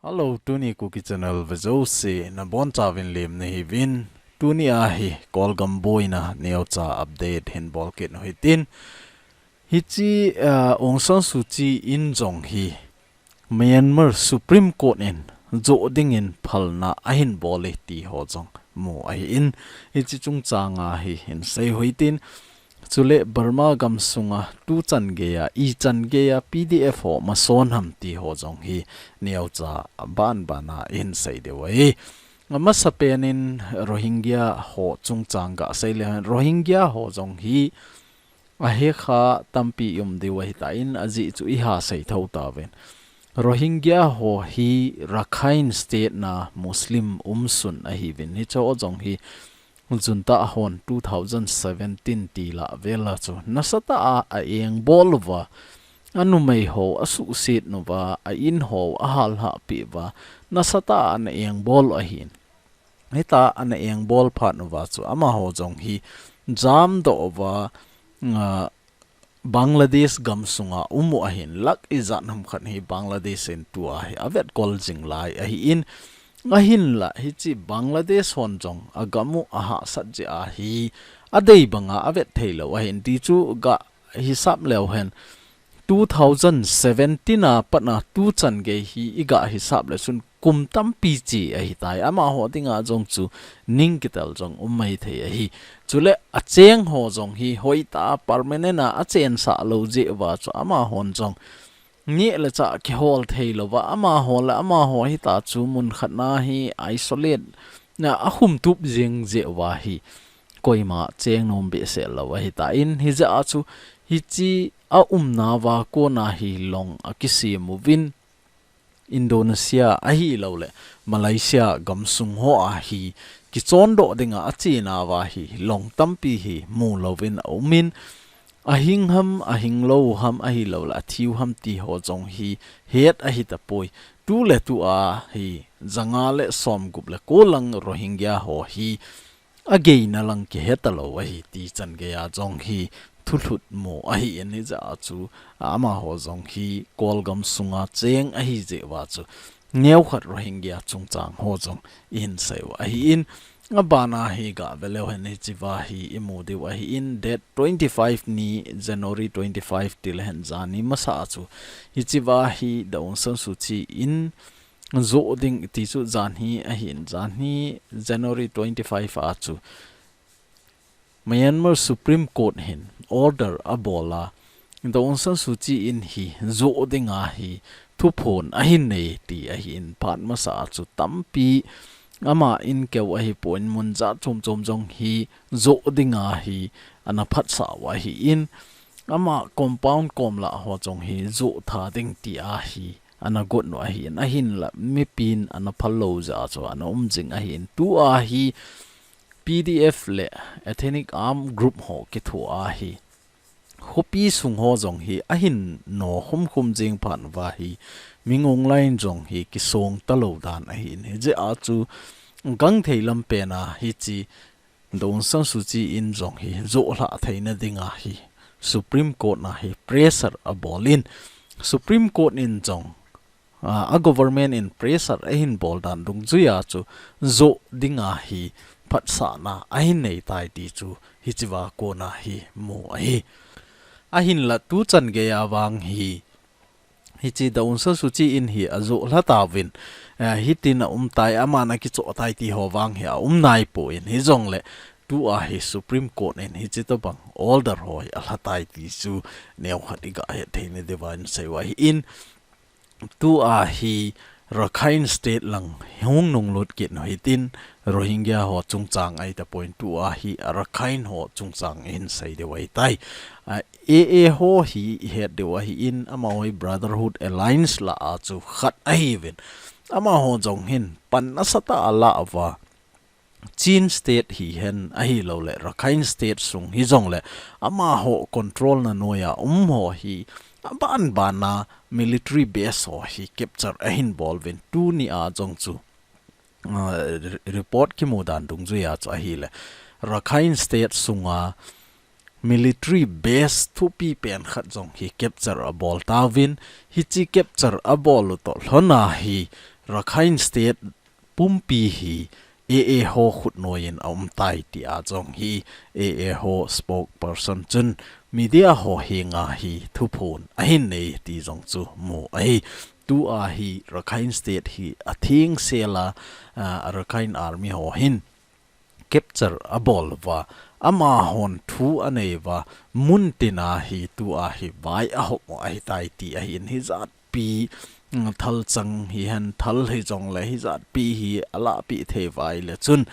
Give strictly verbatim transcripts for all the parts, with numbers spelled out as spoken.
Hello, tuni Kuki Channel vejouse nabonchauvin lemna hiuvin. Tuni ahi Kolgam boina neocha update hin bolkit u hitin. Hiche, ah, Aung San Suu Kyi in jong hi Myanmar Supreme Court in joh dingin phalna ahin bol e ti ho jong mu ahin. Hiche chungchang a hi hin sei u hitin. Chule Burma gamsunga tuchan geiya, ichan geiya P D F ho mason ham ti ho jong hi neocha banbana ihin sei diu ahi. Amasapen in Rohingya ho chungchang gasei leu hen, Rohingya ho jong hi ahekha tampi um diu ahitan, ajeh chu iha sei thou tauvin. Rohingya ho hi Rakhine State na Muslim umsun ahiuvin, hicheho jong hi Junta hon two thousand seventeen tilah vela chu nasatah a a-engbol uva, anumei ho asuhset uva, a-in ho ahalhah peh uva, nasatah a ana engbol ahin. Hitia ana engbol phat uva chu amaho jong hi jamdoh uva, ah, Bangladesh gamsunga um u ahin, lakh ijat ham khat hi Bangladesh in tua hi avetkol jing lai ahin, ahinla hiche Bangladesh hon jong agam u ahahsat jeh a hi adei banga avet thei lou ahin ti chu gahisap leu hen, two thousand seventeen a patna tuchan gei hi igahisap leu chun kum tampi che ahitai. Amaho dinga jong chu ning kitel jong um maithei ahi. Chule acheng ho jong hi hoitah a permanent a achensah lou jeh uva chu amahon jong neh le chah kihol thei louva, amaho le amaho hitia chu mun khat na hi isolate na akhumtup jing jeh uva hi koima cheng nom behseh lou ahitan, hijeh a chu hiche aumna uva kona hi long akisem uvin, Indonesia ahilouleh Malaysia gamsung hoa hi kichondoh dinga achena uva hi long tampi hi mu louvin aumin, ahing ham, ahing lou ham, ahilouleh athiu ham ti ho jong hi het ahitapoi. Tuletua hi janga le somgup le ko lang Rohingya ho hi ageina lang kihe talou ahi ti chan geiya jong hi thulhut mu ahin, hijeh a chu amaho jong hi Kolgam sunga cheng ahi jeh uva chu neokhat Rohingya chungchang ho jong ihin sei u ahin, abana hi gave leu hen hichea hi imu diu ahin, date twenty-five ni, January twenty-five tile hen, jani masa a chu hichea hi Daw Aung San Suu Kyi in joh ding ti chu janhi ahin, janhi January twenty-five a chu Myanmar Supreme Court hin order abol a, Daw Aung San Suu Kyi in hi joh dinga hi thuphon ahin nei ti ahin, phat masa a chu tampi ama in keu ahipon mun jat chom chom jong hi joh dinga hi ana phatsah u ahin, ama compound kom lah ho jong hi joh tha ding tia hi ana got u ahin, ahinla mipin ana phal lou jeh a chu ana um jing ahin, tua hi P D F le Ethnic Armed Group ho kithoa hi khopi sung ho jong hi ahin no khum khum jing phat uva hi Min Aung Hlaing jong hi kisong talou dan ahin, hijeh a chu gangthei lampen a hiche Daw Aung San Suu Kyi in jong hi joh lhah theina dinga hi Supreme Court na hi pressure abol in, Supreme Court in jong, a, a government in pressure ahin bol dan dungjuia chu joh dinga hi phatsahna ahin nei tai ti chu hichea kona hi mu ahi. Ahinla tuchan geiya vang hi hiche Daw Aung San Suu Kyi in hi ajoh lha tauvin, eh, hitin aum tai, aman akichoh tai ti ho vang hi aum naipon, hijongle tua hi Supreme Court in hiche tobang order ho hi alha tai ti chu neokhat iga het theina diuva ihin sei u ahin, tua hi Rakhine State lang hung nunglut kit u hitin, Rohingya ho chungchang ahitapon, tua hi Rakhine ho chungchang ihin sei diu ahitai. A, A A ho hi ihet diu ahin, amaho hi Brotherhood Alliance lah a chu khat ahiuvin, amaho jong hin pan nasatah a ala uva, Chin State hihen ahilouleh Rakhine State sung hijongle amaho control na noiya um ho hi abanbana military base ho hi capture ahin bol uvin, tunia jong chu, ah, re-, report kimu dan dungjuia chu ahile Rakhine State sunga military base thupi pen khat jong hi capture abol tauvin, hiche capture abol u toh lhona hi Rakhine State pumpi hi A A ho khutnoi in aum tai ti a jong hi A A ho spokesperson chun media ho henga hi thuphon ahin nei ti jong chu mu ahi. Tua hi Rakhine State hi atheng sela, ah, Rakhine Army ho hin capture abol uva, amahon thu anei uva, mun tina hi tua hi vai ahop u ahitai ti ahin hijat pi, mm, thalchang hihen thal hijongle hijat pi hi alahpeh thei uva ahile chun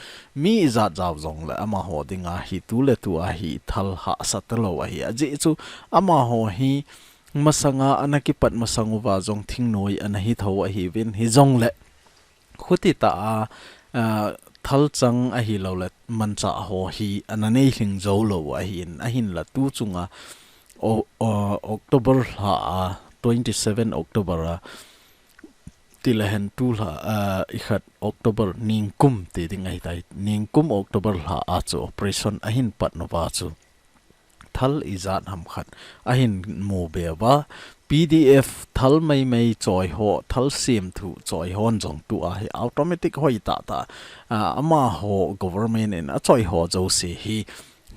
mi ijat jao jongle amaho dinga hi tuletua hi thal hahsa talou ahi. Ajeh chu amaho hi masanga ana kipat masang uva jong thingnoi ana hi tho ahiuvin hijongle khuti tah a, ah, thalchang ahilouleh manchah ho hi ana nei lhing jou lou ahin, ahinla tu chunga O-, O-, October lha a, twenty seven October a, tilehen tulha, ah, ikhat October ningkum ti ding ahitai, ningkum October lha a chu operation ahin pat nauva chu thal ijat ham khat ahin mu be uva, P D F thal maimai choi ho, thal semthu choi hon jong tua hi automatic hoitah tah, ah, amaho government in achoi ho jouse hi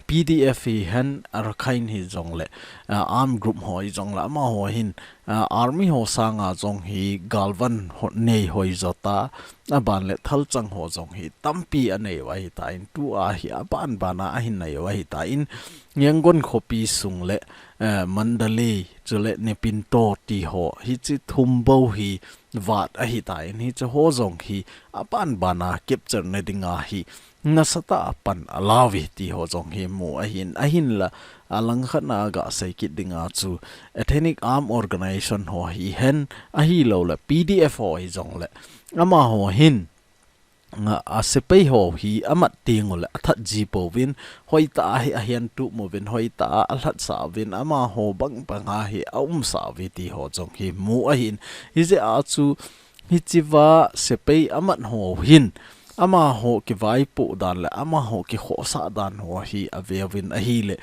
P D F hihen Rakhine hijongle, ah, armed group ho hijongle amaho hin, ah, army ho sanga jong hi galvan ho nei hoi jo ta, aban le thalchang ho jong hi tampi anei u ahitan tua hi aban bana ahin nei u ahitan Yangon khopi sung le, eh, Mandalay chule Naypyidaw ti ho hichi thum bou hi vat ahitan hichi ho jong hi aban bana capture na dinga hi nasatah a pan alauve ti ho jong hi mu ahin, ahinla alangkhat na gasei kit dinga chu Ethnic Armed Organization ho hihen ahilouleh P D F ho hijongle amaho hin a, asepai ho hi amat tenguleh athat ji pouvin, hoitah a hi ahin tup uvin, hoitah a alhatsah uvin, amaho bang banga hi aumsah uve ti ho jong hi mu ahin. Hijeh a chu hichea sepai amat ho hin amaho kivaipoh dan le amaho kikhohsah dan ho hi aveuvin ahile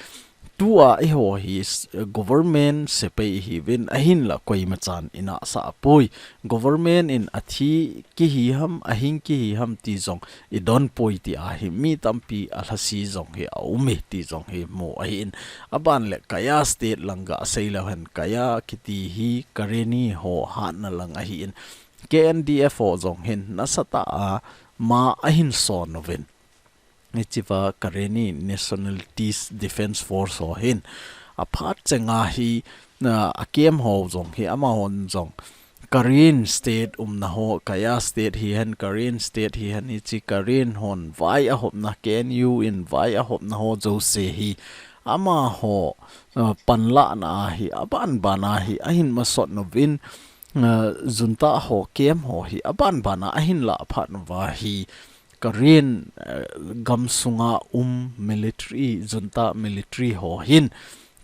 tua eiho hi s-, government sepai ihiuvin ahinla koimachan inahsah poi. Government in athi kihi ham, ahing kihi ham ti jong idon poi ti ahi mi tampi alhasi jong hi aume ti jong hi mu ahin. Aban le Kayah State lang gasei leuhen Kayah kiti hi Karenni ho hatna lang ahin. K N D F ho jong hin nasatah a ma ahin son uvin. Hichea Karenni Nationalities Defense Force ho hin aphat chenga hi, ah, a camp ho jong hi amahon jong Karen State umna ho, Kayah State hihen, Karen State hihen, hichi Karen hon vai ahopna, K N U in vai ahopna ho jouse hi amaho, ah, panlahna a hi aban bana hi ahin masot uvin, ah, junta ho camp ho hi aban bana ahin lah phat uva hi Karen, eh, gam sunga um military, junta military ho hin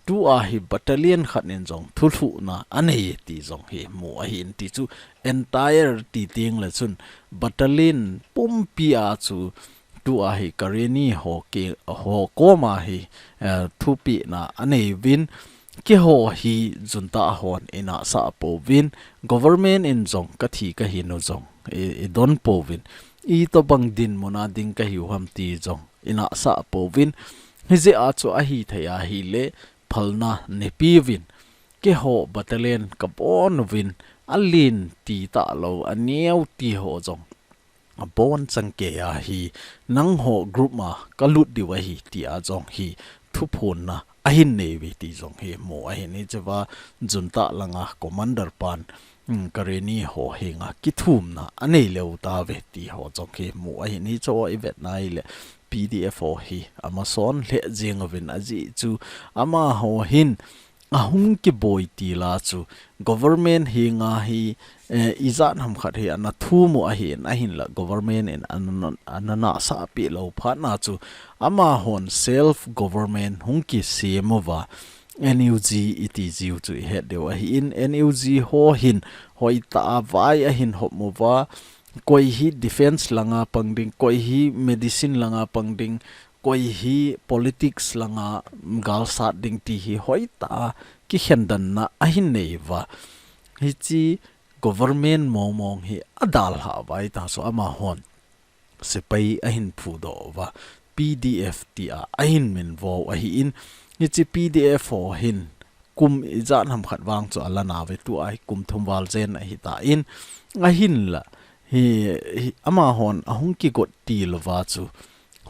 tua hi battalion khat in jong thulhuhna anei ti jong hi mu ahin ti chu entire ti tengle chun battalion pumpi a chu tua hi Karenni ho ki, ho koma hi, eh, thupehna aneiyuvin, keiho hi junta hon inahsah pouvin, government in jong kathi kahin u jong i, idon pouvin, itobang dinmuna ding kahiu ham ti jong inahsah pouvin, hijeh a chu ahithei ahile phalna neipeuvin, keiho battalion kabon uvin, alen ti talou, aneo ti ho jong abonchan keiya hi nangho group ma kalut diu ahi tia jong hi thuphonna ahin neiuve ti jong hi mu ahin, hichea junta langa commander pan, um, Karenni ho henga kithumna anei leu tauve ti ho jong hi mu ahin, hicheho ivetna ahile P D F ho hi amason lheh jeng uvin ajeh chu amaho hin ahung kiboi tila chu government henga hi, eh, ijat ham khat hi ana thum u ahin, ahinla government in ana, ana nahsahpeh lou phatna chu amahon self government hung kisem uva N U G iti jiu chu ihet diu ahin, N U G ho hin hoitah a vai ahin hop uva, koi hi defense langa pang ding, koi hi medicine langa pang ding, koi hi politics langa galsat ding ti hi hoitah a kikhendanna ahin neiuva. Hichi government mong mong hi adalhah uva ahita chu amahon sepai ahin phudoh uva, P D F tia ahin minvo u ahin, hiche P D F ho hin kum ijat ham khat vang chu alanauve, tua hi kum thum val jen ahitan, ahinla hi, hi amahon ahung kigot til uva chu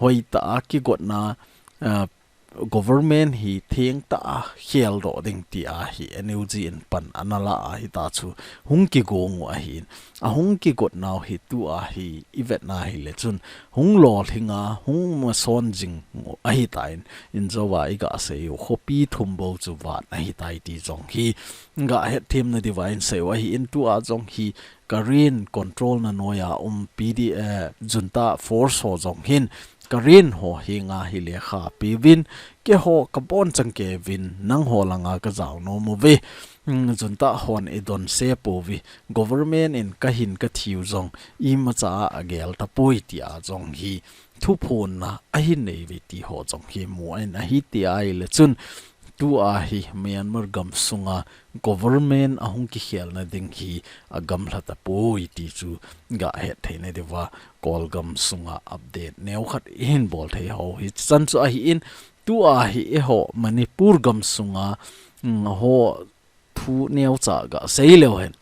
hoitah a kigotna, ah, government hi thengtah a kheldoh ding tia hi N U G in pan analah ahita chu hung kigong u ahin, ahung kigot nau hi tua hi ivet na hile chun hung lolhing a, hung mason jing u ahitan, injo a iga sei u khopi thum bou chu vat ahitai ti jong hi gahet them nadiuva insei u ahin, tua jong hi Karen control na noiya um P D, eh, junta force ho jong hin Karen ho henga hi lekha peuvin, keiho kabonchauva keivin, nangho langa kajao nom uve, mm, junta hon eidonse pouve, government in kahin kathiu jong imacha agel tapoi tia jong hi thuphonna ahin neiuve ti ho jong hi mu ahin, ahi tia ahile chun tua hi Myanmar gam sunga government ahung kikhelna ding hi agamlha tapoi ti chu gahet thei nadiuva Kawlgam sunga update neokhat ihin bol thei u hi chan chu ahin, tua hi eiho Manipur gam sunga, mm, ho thu neocha gasei leu hen,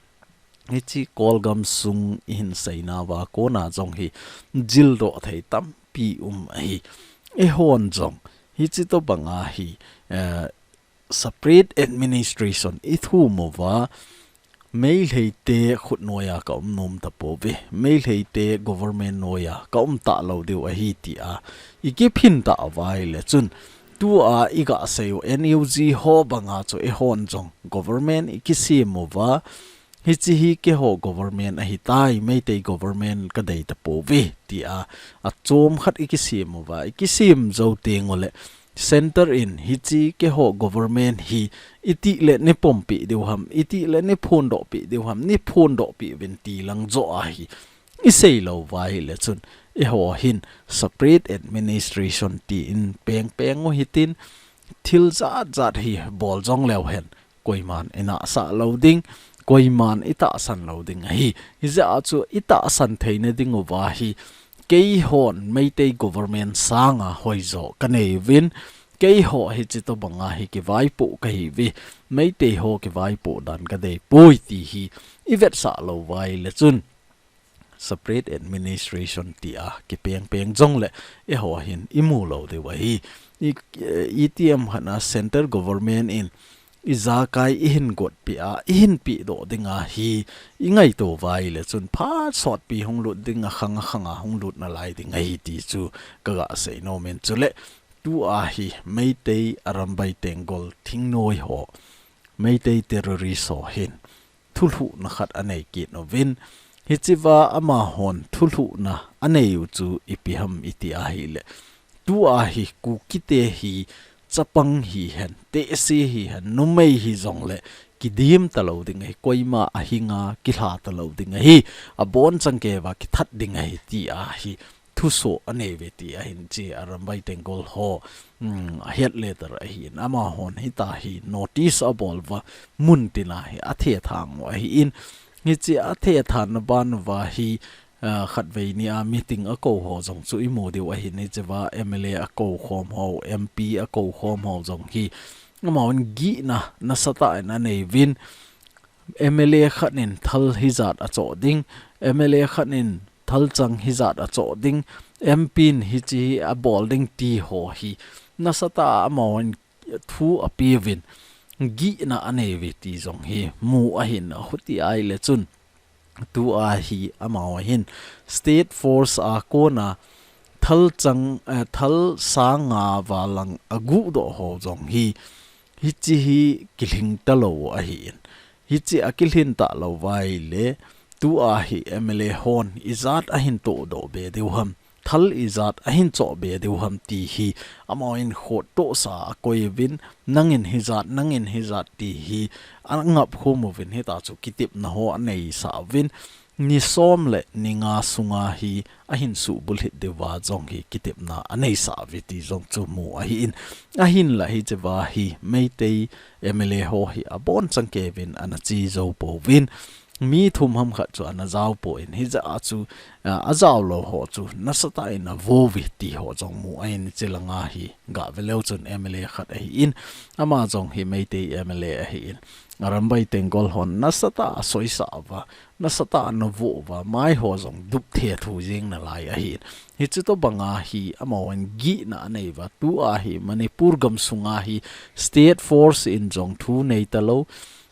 hiche Kawlgam sung ihin seinauva kona jong hi jildoh thei tampi um ahi. Eihon jong hiche tobanga hi, eh, separate administration ithum uva, Meitei te khut noiya kaum nom tapouve, Meitei te government noiya kaum talou diu ahi tia ikiphin tauva ahile chun, tua iga sei u N U G ho banga chu eihon jong government ikisem uva, hiche hi keiho government ahitai, Meitei government kadei tapouve tia achom khat ikisem uva, ikisem jou teng uleh center in hiche keiho government hi itih le neipompi diu ham, itih le neiphondohpi diu ham, neiphondohpi uvin ti lang joh ahi isei louva ahile chun, eiho hin separate administration tin pengpeng u hitin, thil jat jat hi bol jong leu hen, koiman einahsah lou ding, koiman eitahsan lou ding ahi. Hijeh a chu eitahsan theina diuva hi, keihon Meitei government sanga hoijo kanei uvin, keiho hiche tobanga hi kivaipoh kahiuve, Meitei ho kivaipoh dan kadei poi ti hi ivetsah louva ahile chun, separate administration tia kipengpeng jongle eiho hin imu lou diu ahi. I, itiham khat a center government in ijakai ihin gotpi a, ihin pedoh dinga hi ingaito uva ahile chun phat sotpi hung lut ding, akhang akhanga hung lut nalai ding ahi ti chu kaga sei nom in, chule tua hi Meitei Arambai Tenggol thingnoi ho, Meitei terrorist ho hin thulhuhna khat anei kit uvin, hichea amahon thulhuhna anei u chu ipi ham iti ahile, tua hi Kukite hi chapang hihen, tehse hihen, numei hijongle kidim talou ding ahi, koima ahinga kilha talou ding ahi, abonchan keiva kithat ding ahi tia hi thuso anei uve ti ahin, hiche Arambai Tenggol ho, um, head leader ahin, amahon hitia hi notice abol uva, muntina hi athethang u ahin, hiche athethanna ban uva hi, ah, khatvei nia meeting akou ho jong chu imu diu ahin, hichea M L A akou khom ho, M P akou khom ho jong hi amahon gihna nasatah in anei uvin, M L A khat in thal hijat achoh ding, M L A khat in thalchang hijat achoh ding, M P in hiche hi abol ding ti ho hi nasatah a amahon thu apeuvin, gihna anei uve ti jong hi mu ahin, ahuti ahile chun tua hi amaho hin state force a kona thalchang, eh, thal sang nga val lang aguhdoh ho jong hi, hiche hi kilhing talou ahin. Hiche akilhin talou uva ahile, tua hi M L A hon ijat ahin tohdoh be diu ham, thal ijat ahin choh be diu ham ti hi amahon khottohsa akoi uvin, nangin hijat, nangin hijat ti hi angap khom uvin, hitia chu kitepna ho aneisah uvin, ni som le ni nga sunga hi ahin suhbulhit diuva jong hi kitepna aneisah uve ti jong chu mu ahin. Ahinla hichea hi Meitei M L A ho hi abonchan keivin ana che jou pouvin, mi thum ham khat chu ana jao poi, hijeh a chu, ah, ajao lou ho chu nasatah in avo uve ti ho jong mu ahin, hiche langa hi gah ve leu chun M L A khat ahin, ama jong hi Meitei M L A ahin, Arambai Tenggol hon nasatah a asoisah uva, nasatah a ana vo uva, mai ho jong dup thethu jeng nalai ahin. Hiche tobanga hi amahon gihna anei uva, tua hi Manipur gamsunga hi state force in jong thu nei talou,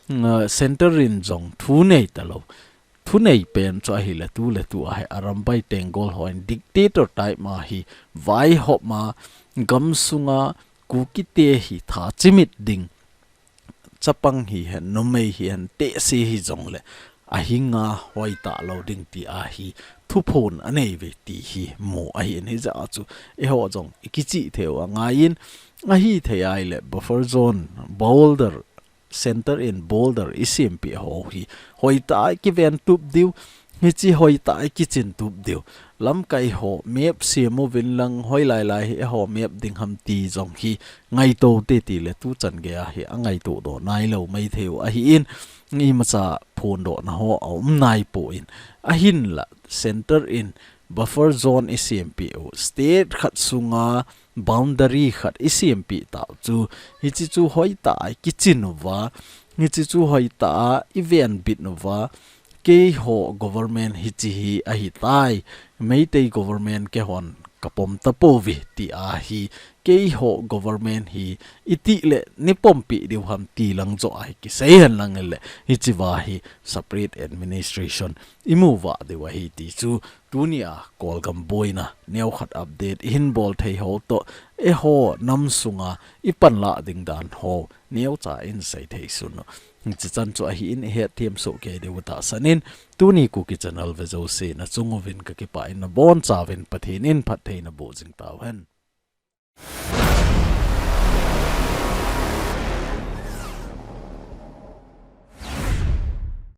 mm, center in jong thu nei talou. Thu nei pen chu ahile tu le tu a hi Arambai Tenggol hon dictator type ma hi vaihop ma gamsunga Kukite hi tha chimit ding, chapang hihen, numei hihen, tehse hijongle ahinga hoitah lou ding ti a hi thuphon anei uve ti hi mu ahin, hijeh a chu eiho jong ikichih theiu angaiyin, ahithei ahile buffer zone, border, center in border isempeh ho hi hoitah a ikiven tup diu, hiche hoitah a ikichin tup diu. Lamkai ho map sem uvin lang hoilai lai hi eiho map ding ham ti jong hi ngaito te tile tuchan geiya hi angaito doh nailou maithei u ahin, imacha phondohna ho aum naipoi. Ahinla center in buffer zone isempeh u, state khat sunga boundary khat isempeh tau chu, hiche chu hoitah a ikichin uva, hiche chu hoitah a ivenbit uva, keiho government hiche hi ahitai, Meitei government keihon kapom tapouve ti a hi, keiho government hi itih le neipompi diu ham ti lang joh a hi kisei hen lang le, hichea hi separate administration imu vah diu ahi ti chu tunia Kolgam boina neokhat update ihin bol thei ho toh, eiho nam sunga ipanlah ding dan ho neocha in sei thei sun u. Hiche chan chu ahin, ihet them soh kei diu tahsan in, tuni Kuki channel ve jouse nachung uvin kakipah in, nabonchauvin Pathen in phattheina boh jing tauhen.